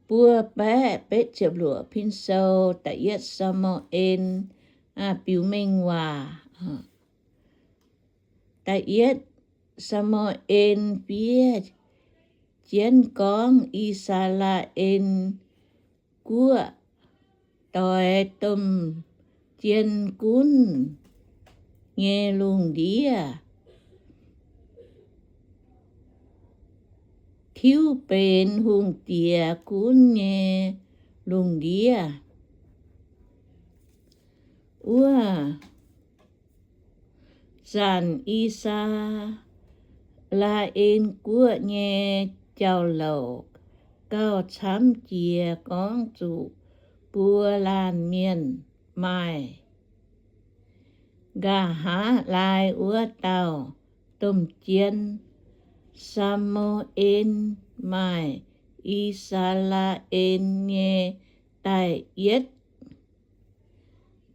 buo baeqv betv ziepc luoqc. Pin sou da'yietv Saa^mu^en, biux mengh waac. Da'yietv Saa^mu^en fiev jienv gorngv I^saa^laa^en Guoqv doix domh jien gunv nyei lungh ndiev, tiuv benx hungh diex gunv nyei lungh ndiev. Wuov zanc I^saa^laa^en Guoqv nyei jauv-louc gauh camv jiex gorngv zuqc buo laanh mienh maaih nqa'haav laai wuov dauh domh jien. Saa^mu^en maaih I^saa^laa^en nyei da'yietv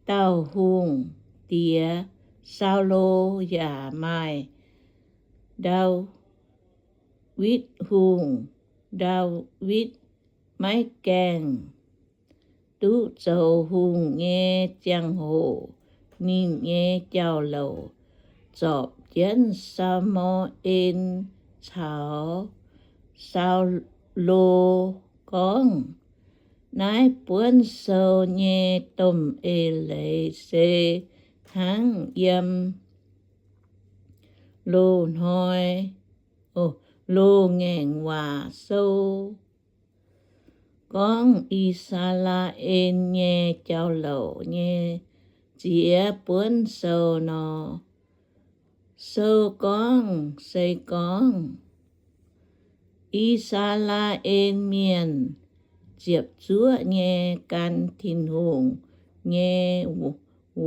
dauh hungh diex, Saulo, yaac maaih Ndaawitv Hungh. Ndaawitv maiv gaengh duqv zoux hungh nyei ziangh hoc, ninh nyei jauv-louc zorpc jienv Saa^mu^en caux Saulo gorngv, Naaiv buonv sou nyei domh eix leiz se hnangv yiem loz hnoi, loz ngaengc waac sou gorngv I^saa^laa^en nyei jauv-louc nyei ziex buonv sou nor. Sou gorngv se gorngv, I^saa^laa^en Mienh ziepc zuoqv nyei gan Tin-Hungh nyei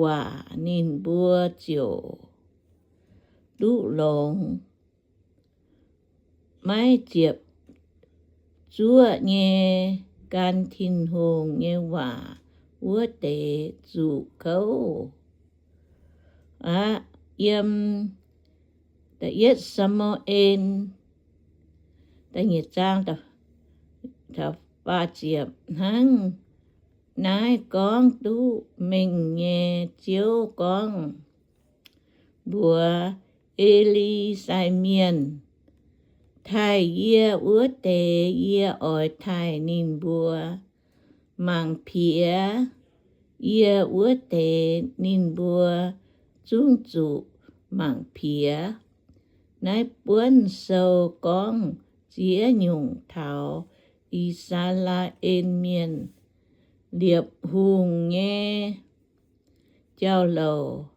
waac ninh mbuo ziouc duqv longx. Maiv ziepc zuoqv nyei gan Tin-Hungh nyei waac wuov deix zuqc kouv aqv. Yiem da'yietv Saa^mu^en da'nyeic zaang faah ziepc, hnangv naaiv gorngv duqv mengh nyei Ziouv gorngv mbuox E^li sai Mienh, Taaih yie wuov deix yie oix taaih ninh mbuo mangc piex. Yie wuov deix ninh mbuo zungv zuqc mangc piex. Naaiv buonv sou gorngv ziex nyungc taux I^saa^laa^en Mienh liepc hungh nyei jauv-louc.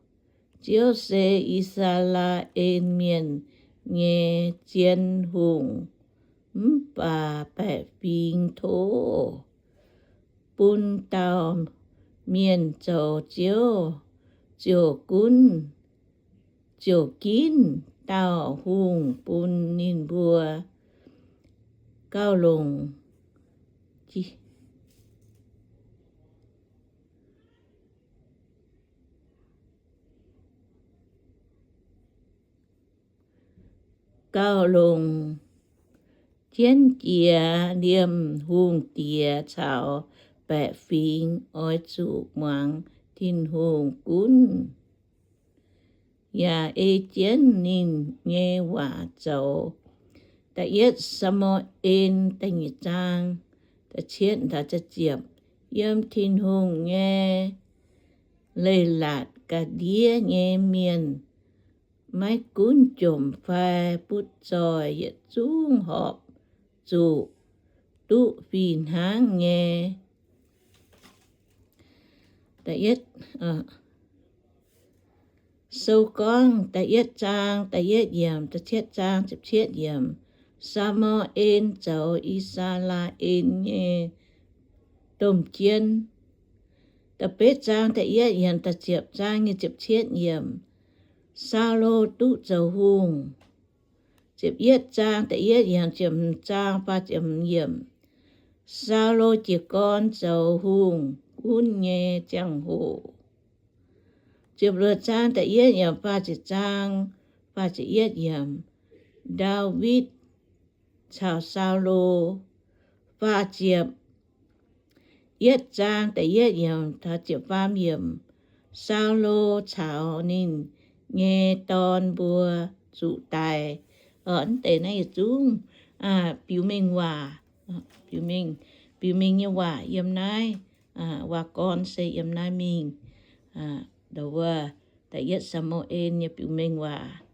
Ziouv se I^saa^laa^en Mienh nyei zien hungh, mv baac baeqc fingx tov bun dauh mienh zoux ziouv, ziouc gunv, ziouc ginv dauh hungh bun ninh mbuo gauh longc gauh longc jienv jiex liemh hungh diex caux baeqc fingx. Oix zuqc muangx Tin-Hungh gunv yaac ei jienv ninh nyei waac zoux. Da'yietv Saa^mu^en da'nyeic zaang da'cietv taux da'ziepc. Yiem Tin-Hungh nyei leiz-latc ga'ndiev nyei mienh, maiv gunv jomc fai butv zoih, yietc zungv horpc zuqc duqv fih hnangv nyei. Sou gorngv da'yietv zaang da'yietv yiemc, da'cietv zaang ziepc cietv yiemc, Saa^mu^en zoux I^saa^laa^en nyei domh jien. Da'betv zaang da'yietv yiemc, da'ziepc zaang nyic ziepc cietv yiemc, Saulo duqv zoux hungh. Ziepc yietv zaang da'yietv yiemc, ziepc hmz zaang faah ziepc hmz yiemc, Saulo jiez gorn zoux hungh gunv nyei ziangh hoc. Ziepc luoqc zaang da'yietv yiemc, faah ziepc zaang faah ziepc yietv yiemc, Ndaawitv caux Saulo faah ziepc yietv zaang da'yietv yiemc taux ziepc faam yiemc, Saulo caux ninh nyei dorn mbuo zuqc daic. Mv deix naaiv yietc zungv biux mengh waac, biux mengh, biux mengh nyei waac yiem naaiv, waac gorn se yiem naaiv mingh, ndo wuov, da'yietv Saa^mu^en nyei biux mengh waac.